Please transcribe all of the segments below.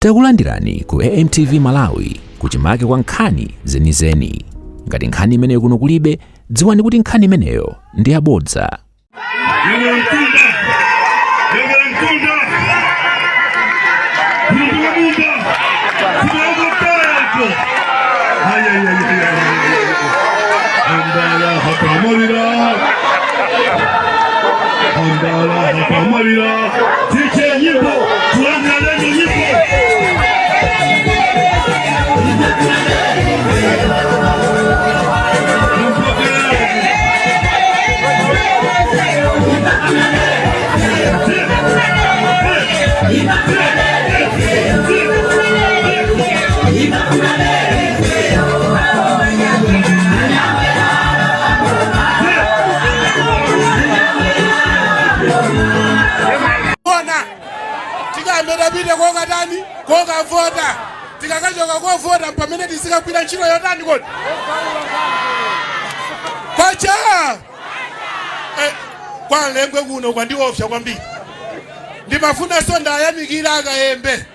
Takulandirani ku AMTV Malawi kuchimake kwa nkhani zenizeni. Ngati nkhani imeneyo kuno kulibe, dziwani kuti nkhani imeneyo ndi yabodza. Yongera mtunda, yongera mtunda, Mtumbuka mumba, simaokotayako. Hambala hakamwalira, hambala hakamwalira. Tiche nyimbo, tuanze leo nyimbo. Ona tikambe tapite kokatani kokavota, tikakachoka kovota pamene tizikagwira ntchito yotani kodi kwacha kwa Mlengwe kuno kwandiopsa kwambiri. Ndimafunanso ndayamikira akayembe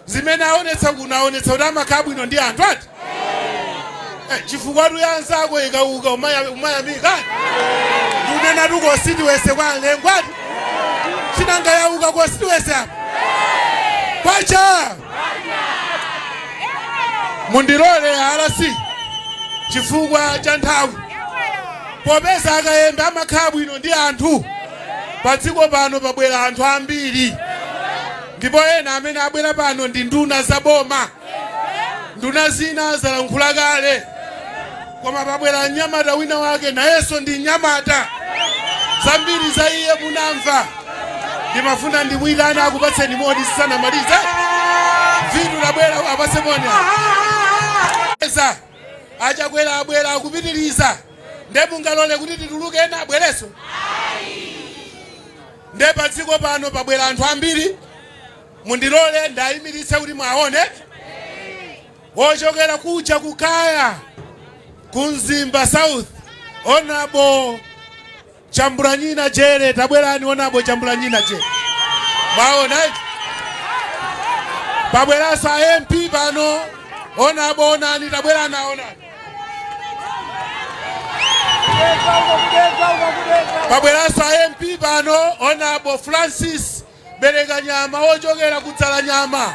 zimene aonetsa kuno, aonetsa kuti amakhala bwino ndi anthu ati chifukwa tu ya anzako ikauka umayamika ndikunena tu constituency kwa Mlengwe ati chinanga yauka constituency apa kwacha. Mundilole RC chifukwa cha nthawi, popeza akayembe amakhala bwino ndi anthu. Pa dziko pano pabwera anthu ambiri, ndipo ena amene abwera pano ndi nduna za boma. Nduna zina zalankhula kale, koma pabwera mnyamata wina wake, nayenso ndi mnyamata, zambiri za iye munamva. Ndimafuna ndimuyitane akupatseni moni sisanamalize. Vitu labwera apatse moni. Achakwera abwera akupitiriza, nde mungalole kuti tituluke ena abwerenso? Nde pa dziko pano pabwera anthu ambiri, mundilole ndayimiritse kuti mwaone. Wochokera kuja kukaya ku Mzimba South, Honorable Chambulanyina Jere, tabwerani Honorable Chambulanyina Jere. Mwaona eti? Pabweranso a MP pano, Honorable Onani, tabwerani Onani. Pabweranso a MP pano, Honorable Francis Berekanyama wochokera ku Dzalanyama.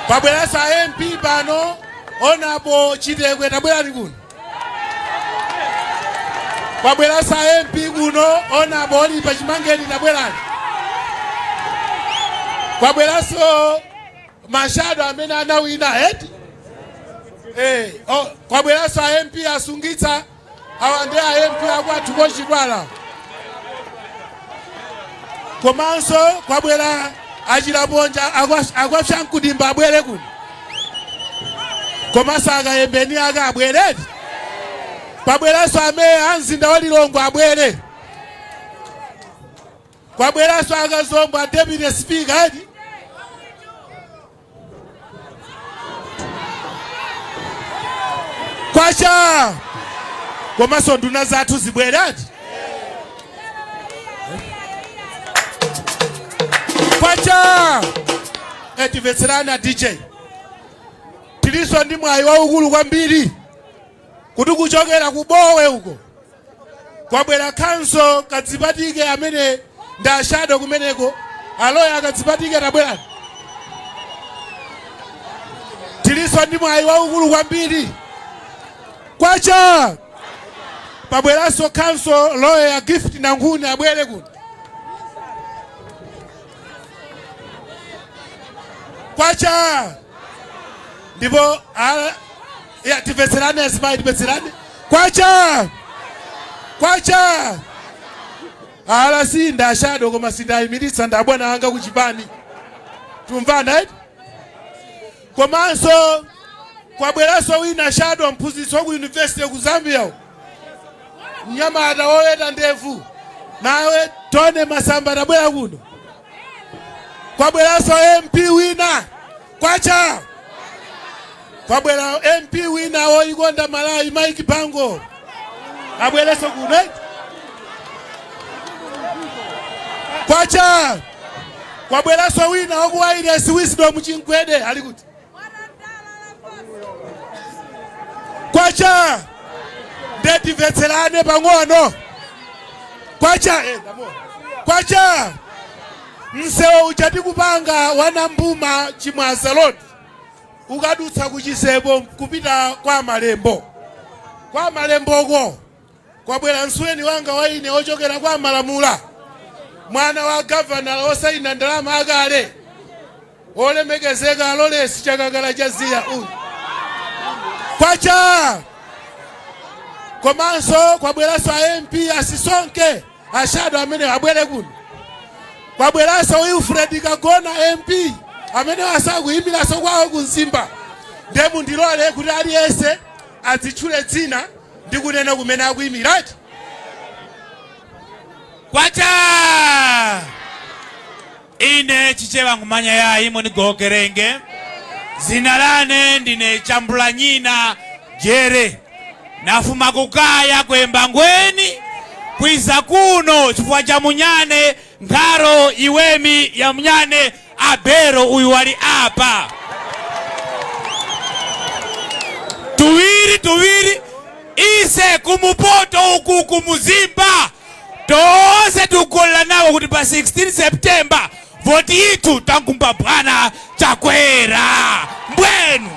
Pabweranso a MP pano, Honorable Chitekwe, tabwerani kuno. Pabweranso a MP kuno, Honorable Oliver Chimangeni, tabwerani. Kwabweranso ma shadow amene anawina eti oh, kwabweranso a MP asungitsa awa ndi a MP akwathu kochitwala. Komanso kwabwera achilaponja akwapshankudimba abwere kuno, komanso akayembeni ake abwereti. Pabweranso ameya a mzinda wa Lilongwe abwere. Kwabweranso akazombo a deputy speaker eti. Kwacha komanso nduna zathu zibwere ati. Kwacha timvetserani a DJ. Tilinso ndi mwayi waukulu kwambiri kuti kuchokera ku Bowe uko kwabwera counsel Kadzipatike amene ndi a shadow kumeneko. Aloya akadzipatike tabwerani. Tilinso ndi mwayi waukulu kwambiri. Kwacha pabweranso counsel lawyer Gift Nankhuni abwere kuno. Kwacha ndipo ya timvetserane azimayi, timvetserane. Kwacha kwacha ala si nda shadow koma sindayimiritsa nda bwana anga kuchipani, tumvana eti. Komanso kwabweranso wina shadow mphunzitsi wa ku university ku Zambia uko, mnyamata woweta ndevu nawe Tone Masamba tabwera kuno. Kwabweranso MP wina. Kwacha kwabwera MP wina woyikonda Malawi Mike Bango abwerenso kuno. Kwacha Kwabweranso wina wakuwairesi, Wisdom Chingwede, ali kuti? Kwacha! Ndetimvetserane pang'ono. Kwacha! Kwacha! Msewu uja tikupanga wa Nambuma Chimwaza Road ukadutsa kuchisebo kupita kwa Malembo. Kwa Malemboko kwabwera msuweni wanga wa ine ochokera kwa Malamula, mwana wa gavana osayina ndalama akale, olemekezeka Lawrence Chakakala Chaziya uyu. Kwacha! Komanso kwabweranso a MP asisonke a shadow amene abwere kuno. Kwabweranso Wilfred Kagona MP amene asakuyimiranso kwawo ku Mzimba. Ndiye mundilole kuti aliyense adzitchule dzina ndi kunena kumene akuyimirati. Kwacha! Ine Chichewa ngumanya yayi munigokerenge. Zina lane ndine Chambula Nyina Jere. Nafuma kukaya kwemba ngweni kwiza kuno chifukwa cha munyane nkharo iwemi ya munyane Abero uyu wali apa. Tuwiri tuwiri ise kumupoto uku kumuzimba tose tukola nawo kuti pa 16 September voti itu tangumba bwana Chakwera mbwenu.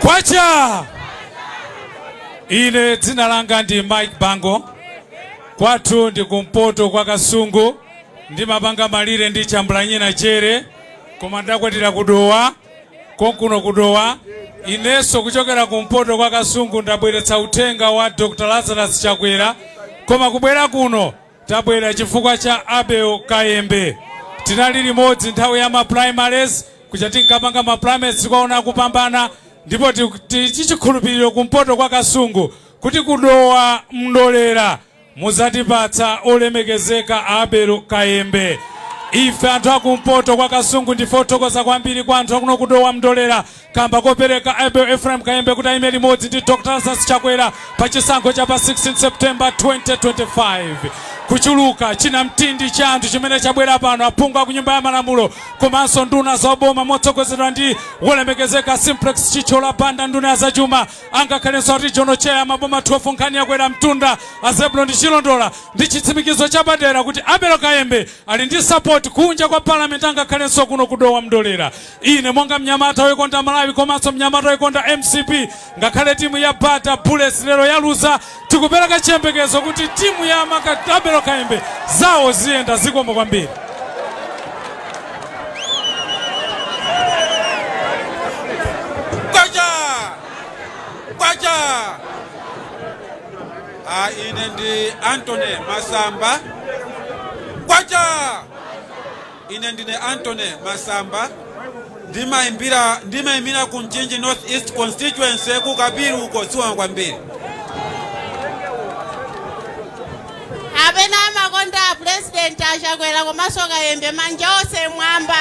Kwacha! Ine dzina langa ndi Mike Bango, kwathu ndi kumpoto kwa Kasungu, ndimapanga malire ndi Chambulanyina Chere, koma ndakwatira kudowa konkuno kudowa. Inenso kuchokera kumpoto kwa Kasungu ndabweretsa uthenga wa Dr. Lazarus Chakwera, koma kubwera kuno tabwera chifukwa cha Abel Kayembe. Tinali limodzi nthawi ya ma primaries, kuja tinkapanga ma primaries tikaona kupambana, ndipo tichikhulupiriro kumpoto kwa Kasungu kuti kudowa mndolera muzatipatsa olemekezeka Abel Kayembe. Ife anthu akumpoto kwa Kasungu ndife othokoza kwambiri kwa anthu akuno kudowa mndolera kamba kopereka Abel Ephraim Kayembe kuti ayime limodzi ndi Dr. Lazarus Chakwera pa chisankho cha pa 16 September 2025. Kuchuluka china mtindi cha anthu chimene chabwera pano, aphungu aku nyumba ya malamulo komanso nduna za boma motsogozedwa ndi wolemekezeka Simplex Chithyola Banda, nduna ya zachuma, angakhalenso regional chair maboma 12 nkhani yakwera mtunda a Zebulon Chilondola, ndi chitsimikizo chapadera kuti Abel Kayembe ali ndi support kunja kwa parliament angakhalenso kuno kudowa mndolera. Ine monga mnyamata woikonda Malawi komanso mnyamata woikonda MCP, ngakhale timu ya Bata Bullets lero yaluza, tikupereka chiyembekezo kuti timu ya Abel Kayembe zawo ziyenda. Zikomo kwambiri. Kwacha! Kwacha! Ah, ine ndi Anthony Masamba. Kwacha! Ine ndine Anthony Masamba, ndimayimbira ku Mchinji North East Constituency ku Kapiru uko. Zikomo kwambiri. Amene amakonda President Achakwera komanso Kayembe, manja onse mwamba.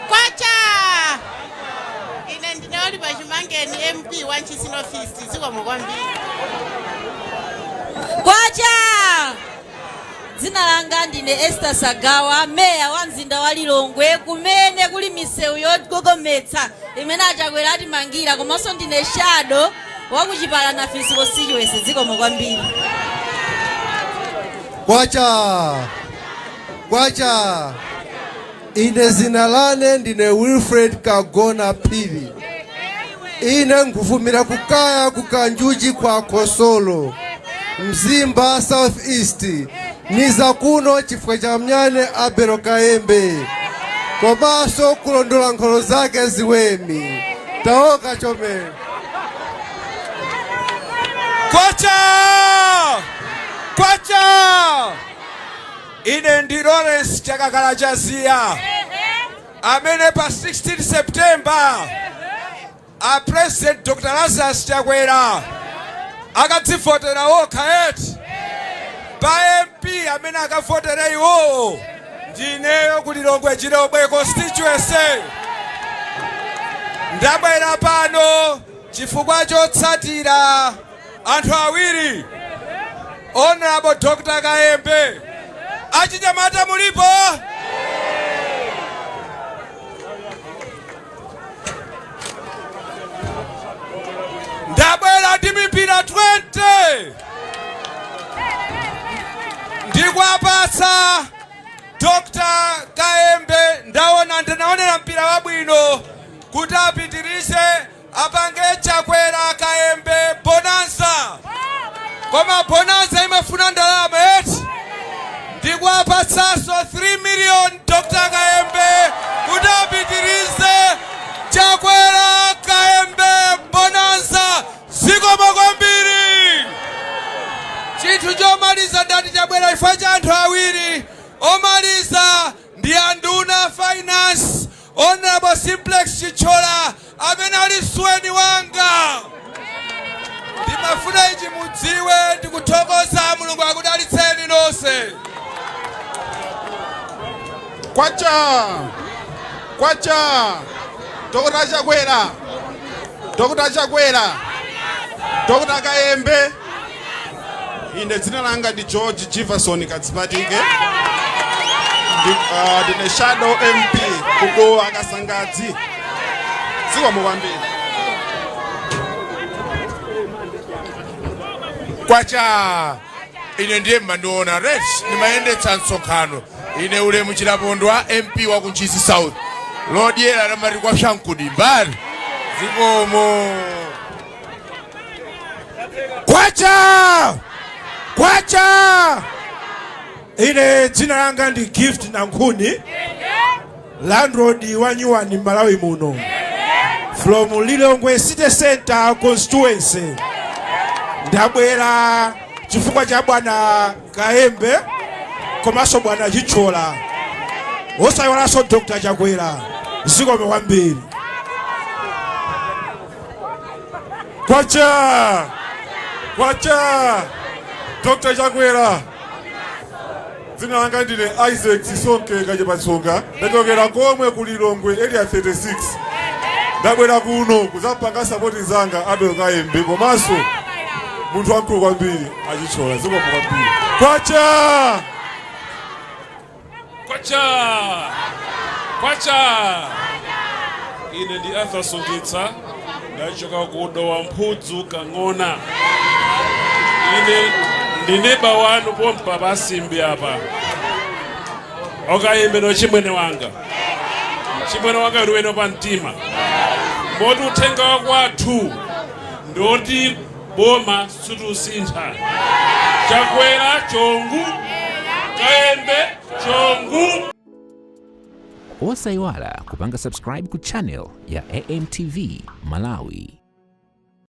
Kwacha! Ine ndine Oliver Chimangeni, MP wa Ntchisi North East. Zikomo kwambiri. Kwacha! Dzina langa ndine Esther Sagawa, meya wa mzinda wa Lilongwe, kumene kuli misewu yogogometsa imene Achakwera atimangira, komanso ndine shadow wa kuchipala na Fisi constituency. Zikomo kwambiri. Kwacha! Kwacha! Ine zina lane ndine Wilfred Kagona Phiri. Ine nkufumira kukaya kukanjuchi kwa Khosolo, Mzimba South East. Niza kuno chifukwa cha mnyane Abel Kayembe komanso kulondola nkholo zake ziwemi. Taoka chome. Kwacha! Kwacha! Ine ndi Lawrence Chakakala Chaziya, amene pa 16 September a President Dr. Lazarus Chakwera akadzivotera okha eti pa MP amene akavotera iwowo ndineyo ku Lilongwe Chilobwe constituency. Ndabwera pano chifukwa chotsatira anthu awiri. Honorable Dr. Kayembe. Achinyamata mulipo? Ndabwera ndi mipira 20 ndikuwapatsa Dr. Kayembe. Ndaona ndinaonera mpira wabwino kuti apitirize apange Chakwera Kayembe bonanza, koma bonanza imafuna ndalama eti. Ndikuwapatsanso 3 million Dr. Kayembe kuti apitirize Chakwera Kayembe bonanza. Zikomo kwambiri. Chinthu chomaliza, ndati chabwera chifukwa cha anthu awiri. Omaliza ndi anduna Finance, Honorable Simplex Chithyola, amene ali suweni wanga. Ndimafuna ichi mudziwe. Ndikuthokoza, Mulungu akudalitseni nonse. Kwacha, kwacha! Dr. Chakwera, Dr. Chakwera, Dr. Kayembe. Ine dzina langa ndi George Jefferson Kadzipatike. Ndine shadow MP kudowa Kasangadzi. Zikomo kwambiri. Kwacha! Ine ndiye mmandiona ret, ndimayendetsa msonkhano. Ine Ulemu Chilapondwa, MP wa Kuntchisi South, lodyera lamati kwa Shankudi mbali. Zikomo. Kwacha, kwacha! Ine dzina langa ndi Gift Nankhuni, landlord wa nyuwani m'Malawi muno, from Lilongwe City Center constituency. Ndabwera chifukwa cha bwana Kayembe komanso bwana Chithyola, osayiwalanso Dr. Chakwera. Zikomo kwambiri. Kwacha, kwacha! Dr. Chakwera. Dzina langa ndine Isaac Sisonke Kachepatsonga, ndachokera komwe ku Lilongwe Area 36. Ndabwera kuno kudzapanga support zanga Abel Kayembe komanso munthu wamkulu kwambiri aChithyola. Zikomo kwambiri. Kwacha! Kwacha, kwacha! Ine ndi Arthur Sungitsa, ndachoka ku Dowa Mphudzu Kang'ona. Ine ndineba wanu pompa pasimbi apa. Okayembe no chimwene wanga, chimwene wanga uli pa mtima, moti uthenga wa kwathu ndoti boma situsintha. Chakwera chongu, Kayembe chongu. Osayiwala kupanga subscribe ku channel ya AMTV Malawi.